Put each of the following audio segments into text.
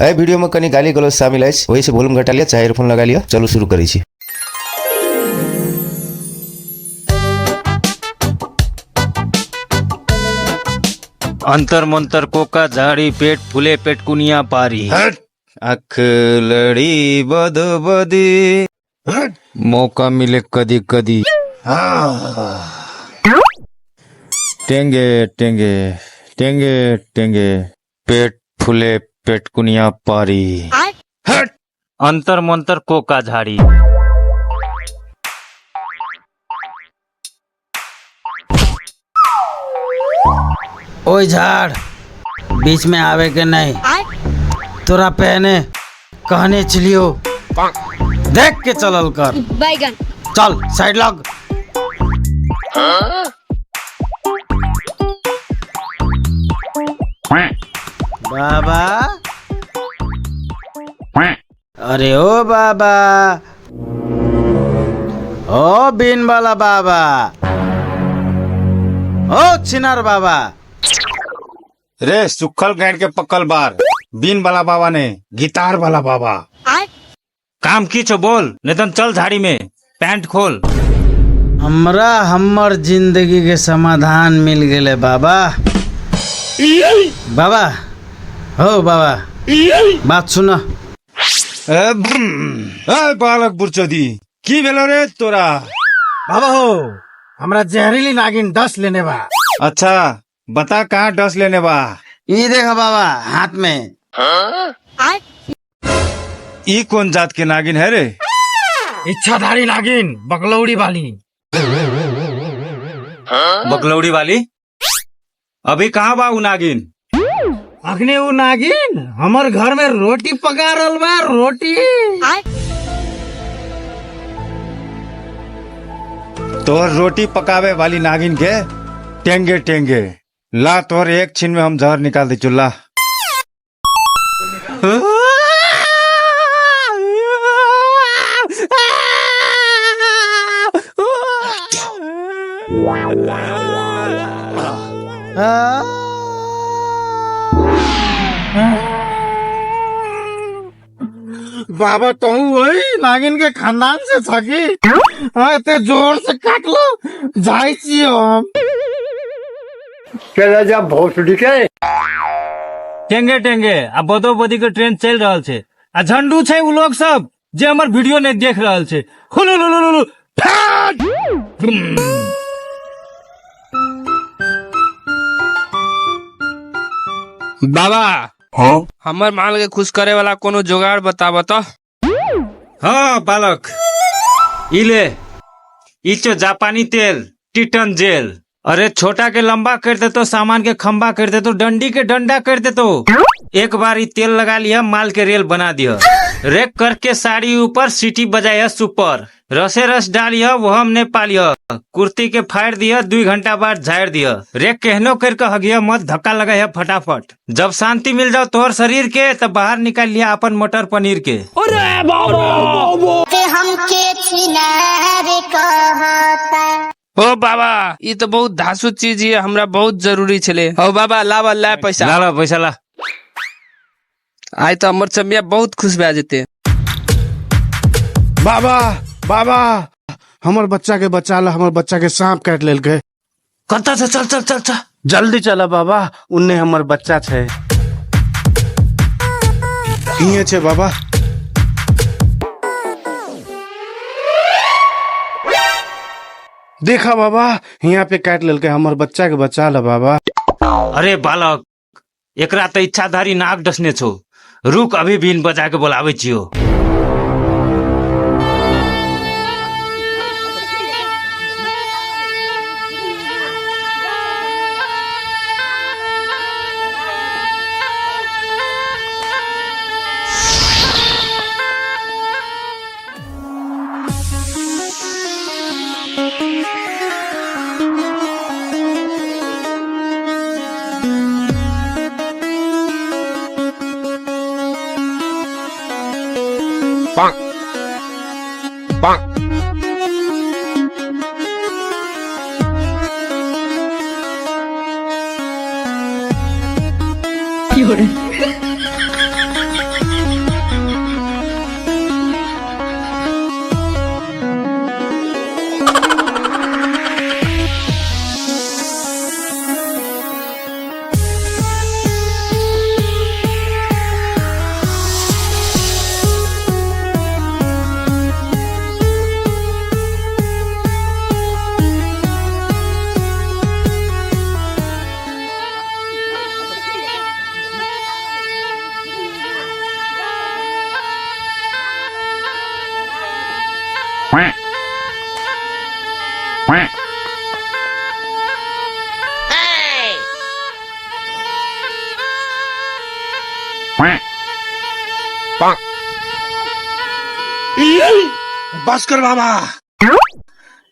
एहि वीडियो में कनी गाली गलौज शामिल अछि, ओहि से वॉल्यूम घटा लिअ चाहे इयरफोन लगा लिअ। चलू शुरू करै छी। अंतर मंतर कोका झाड़ी पेट फूले पेटकुनिया पारी अख लड़ी बद बदी मौका मिले कदी कदी टेंगे टेंगे टेंगे टेंगे पेट फूले पेटकुनिया पारी अंतर मंतर कोका झाड़ी। ओए झाड़, बीच में आवे के नहीं। तोरा पहने कहने चलियो, देख के चलल कर। बैगन चल साइड लग। बाबा, अरे ओ बाबा, ओ बीन वाला बाबा, ओ छिनार बाबा। रे सुखल गांड के पक्कल बार, बीन वाला बाबा ने गिटार वाला बाबा। काम की छो बोल, नहीं तो चल झाड़ी में पैंट खोल। हमरा हमर जिंदगी के समाधान मिल गेले बाबा। बाबा हो बाबा, बात सुन। ए बालक बुरचोदी, की भेलो रे तोरा? बाबा हो, हमरा जहरीली नागिन डस लेने बा। अच्छा बता, कहाँ डस लेने बा? ई देख बाबा, हाथ में। ई कौन जात के नागिन है रे? इच्छाधारी नागिन, बकलौड़ी वाली। बकलौड़ी वाली? अभी कहाँ बा उ नागिन? अखने उ नागिन हमर घर में रोटी पका रहल बा, रोटी। तोहर रोटी पकावे वाली नागिन के टेंगे टेंगे ला, तोहर एक छिन में हम जहर निकाल दी चुल्ला। बाबा तो वही नागिन के खानदान से छकी। हाँ, इतने जोर से काट लो जाई छी हम। चला जा भोसड़ी के। टेंगे टेंगे आ बदो बदी के ट्रेन चल रहल छै आ झंडू छै उ लोग सब जे हमर वीडियो नहीं देख रहल छै। हुलु लुलु लुलु फैट। बाबा, हमर माल के खुश करे वाला कोनो जुगाड़ बताब तो। हाँ बालक, ई ले, ई चो जापानी तेल टिटन जेल। अरे छोटा के लंबा कर देतो, सामान के खंबा कर देतो, डंडी के डंडा कर देतो। एक बार ई तेल लगा लिया, माल के रेल बना दिया। रेक करके साड़ी ऊपर सीटी बजाया सुपर, रसे रस डालिया वो हमने पालिया, कुर्ती के फाड़ दिया, 2 घंटा बाद झाड़ दिया। रेक कहनो करके हगिया मत, धक्का लगाया फटाफट। जब शांति मिल जाओ तोहर शरीर के तब बाहर निकाल लिया अपन मटर पनीर के। ओ बाबा, ई तो बहुत धासु चीज है, हमरा बहुत जरूरी छले। हो बाबा, लावा ला पैसा। ला ला पैसा ला। आइ तो हमर चमिया बहुत खुश भए जेते। बाबा बाबा, हमर बच्चा के बचा ला, हमर बच्चा के सांप काट लेलकै। कतऽ से? चल चल चल चल, जल्दी चला बाबा, उन्ने हमर बच्चा छै। इहे छै बाबा। देखा बाबा, यहाँ पे काट लेलकै, हमर बच्चा के बचा ला बाबा। अरे बालक, एकरा तऽ इच्छाधारी नाग डसने छौ, रुक अभी बीन बजा के बोलाबै छियो। बस कर बाबा,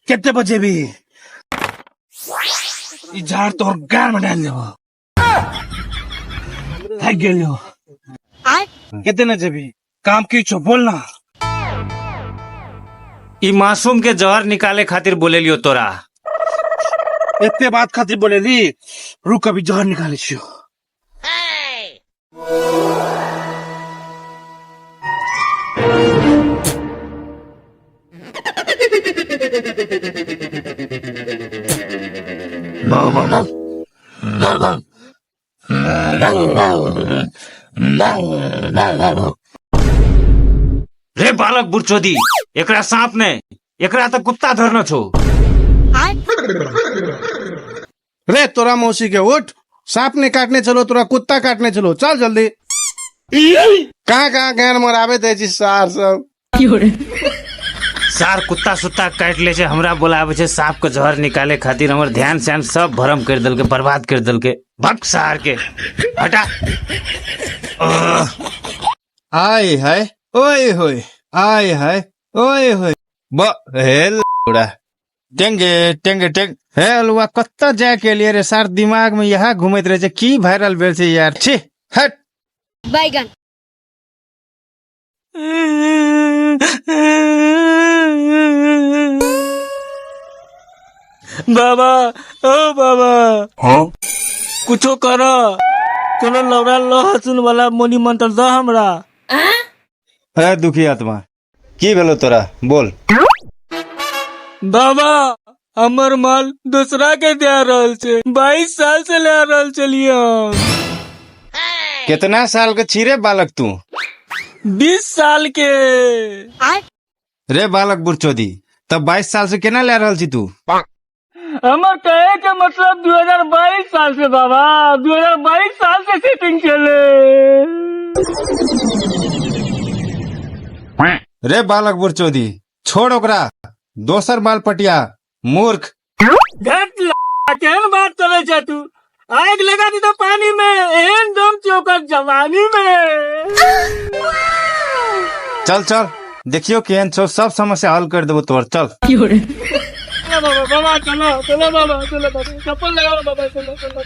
केते बजेबी? ई झाड़ तोहर गार में डाल देबो। थक गेलियो। केते न जेबी? काम की छो बोल ना। ई मासूम के जहर निकाले खातिर बोलेलियो तोरा। एते बात खातिर बोलेली? रुक, अभी जहर निकाले छियो। रे बालक बुरचोदी, एकरा सांप ने, एकरा तो कुत्ता धरना छो। रे तोरा मौसी के उठ, सांप ने काटने चलो, तोरा कुत्ता काटने चलो, चल जल्दी। कहाँ कहाँ ज्ञान मराबे दे छी सार सब। सार कुत्ता सुत्ता काट ले छे, हमरा बोलावे छे सांप के जहर निकाले खातिर। हमर ध्यान स्यान सब भरम कर देलके, बर्बाद कर देलके। भक सार के हटा। आय हाय ओए होय, आय हाय ओए होय, ब हे लौड़ा टेंगे टेंगे टेंग हे अलुआ कत्ता जाय के लिए रे सार, दिमाग में यह घुमैत रहे छे, की वायरल भेल छे यार। छी हट। बैगन। बाबा, ओ बाबा, हाँ? कुछो कर, कोनो लौड़ा लहसुन वाला मोनी मंत्र द हमरा। हे दुखी आत्मा, की भेलो तोरा बोल? बाबा, हमर माल दूसरा के दे रहल छे, 22 साल से ले रहल छलिए हम। कितना साल के छी रे बालक तू? 20 साल के। रे बालक बुरचोदी, तब 22 साल से केना ले रहल छी तू? हमर कहे के मतलब 2022 साल से बाबा, 2022 साल से सेटिंग चले। रे बालक बुरचोदी, छोड़ ओकरा, दोसर माल पटिया मूर्ख। घट केहन बात करे छे तू, आग लगा दी तो पानी में, एहन दम छे ओकर जवानी में। चल चल देखियो केहन छौ, सब समस्या हल कर देबो तोहर, चल। बाबा बाबा चलो चलो बाबा, चलो बाबा, चप्पल लगाओ बाबा, चलो चलो।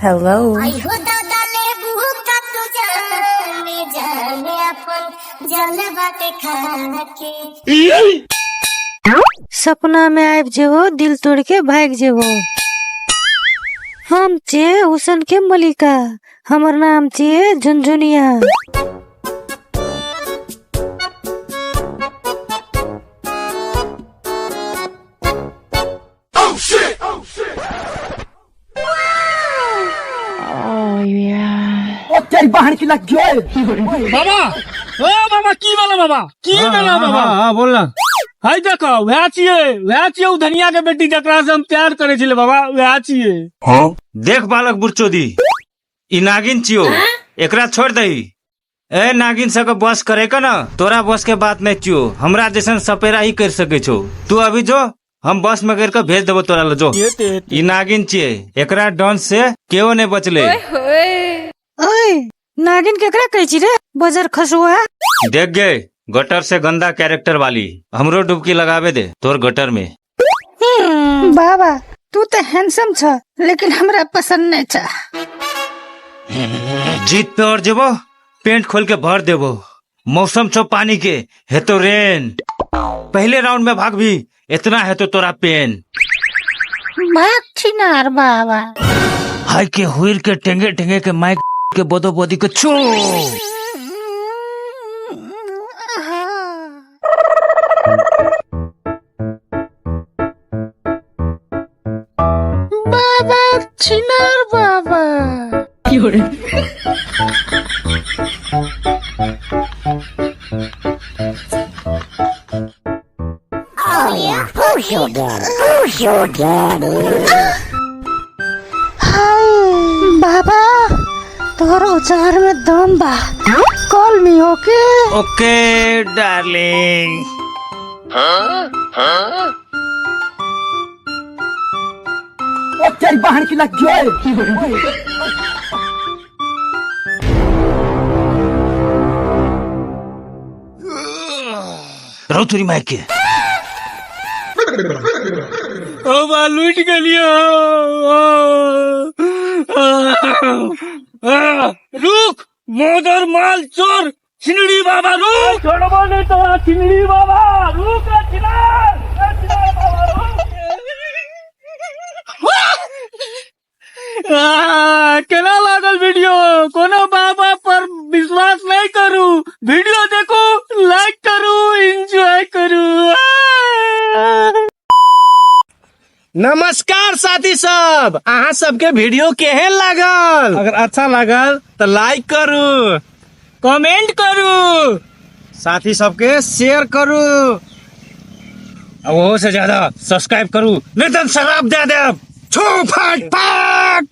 हेलो। सपना में आबि जेबो, दिल तोड़ के भाग जेबो। हम छियै हुसन के मलिका, हमर नाम छियै झुनझुनिया। बाबा, ओ बाबा, की भेलो बाबा, की भेलो बाबा? हाँ बोल ना। हाय देखो, वएह छियै, वएह छियै उ धनिया के बेटी जकरा से हम प्यार करे छलियै बाबा, वएह छियै। देख बालक बुरचोदी, ई नागिन छियो, एकरा छोड़ दही। ए नागिन सबके बस करे के ना, तोरा बस के बात नहीं छियो, हमरा जैसन सपेरा ही कर सके छो। तू अभी जो, हम बस में कर के भेज देबो तोरा ल जो। ई नागिन छियै, एकरा डंस से केओ नहीं बचले। ओए नागिन केकरा कहै छी रे, बजर खसुआ? देख गे गटर से गंदा कैरेक्टर वाली, हमरो डुबकी लगावे दे तोर गटर में। बाबा तू तो हैंडसम छ, लेकिन हमरा पसंद नहीं छ। जीत पे और जेबो, पेंट खोल के भर देबो। मौसम छो पानी के, है तो रेन। पहले राउंड में भाग भी, इतना है तो तोरा पेन। भाग छिनार बाबा। हाय के हुइर के टेंगे टेंगे के माइक के बोदो बोदी के छू। बाबा छिनार बाबा। बाबा, तोहर औजार में दम बा। Call me, okay? Okay darling. रहो तुरी माइक के। ओ बा, लूट गेलियो। रुक मोदर माल चोर छिनड़ी बाबा, रुक, छोड़बो नहीं तोरा छिनड़ी बाबा, रुक रे छिनार, रे छिनार बाबा, रुक। केना लागल वीडियो? कोनो बाबा पर विश्वास नहीं करू। वीडियो देखू, लाइक करू, एंजॉय करू। नमस्कार साथी सब, अहाँ सबके वीडियो केहन लागल? अगर अच्छा लागल तो लाइक करू, कमेंट करू, साथी सबके शेयर करू आ ओहो से ज्यादा सब्सक्राइब करू, नहीं तो शराब दे देब। छू फट फट।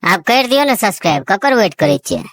आब करि दियौ ने सब्सक्राइब, ककर वेट करै छियै?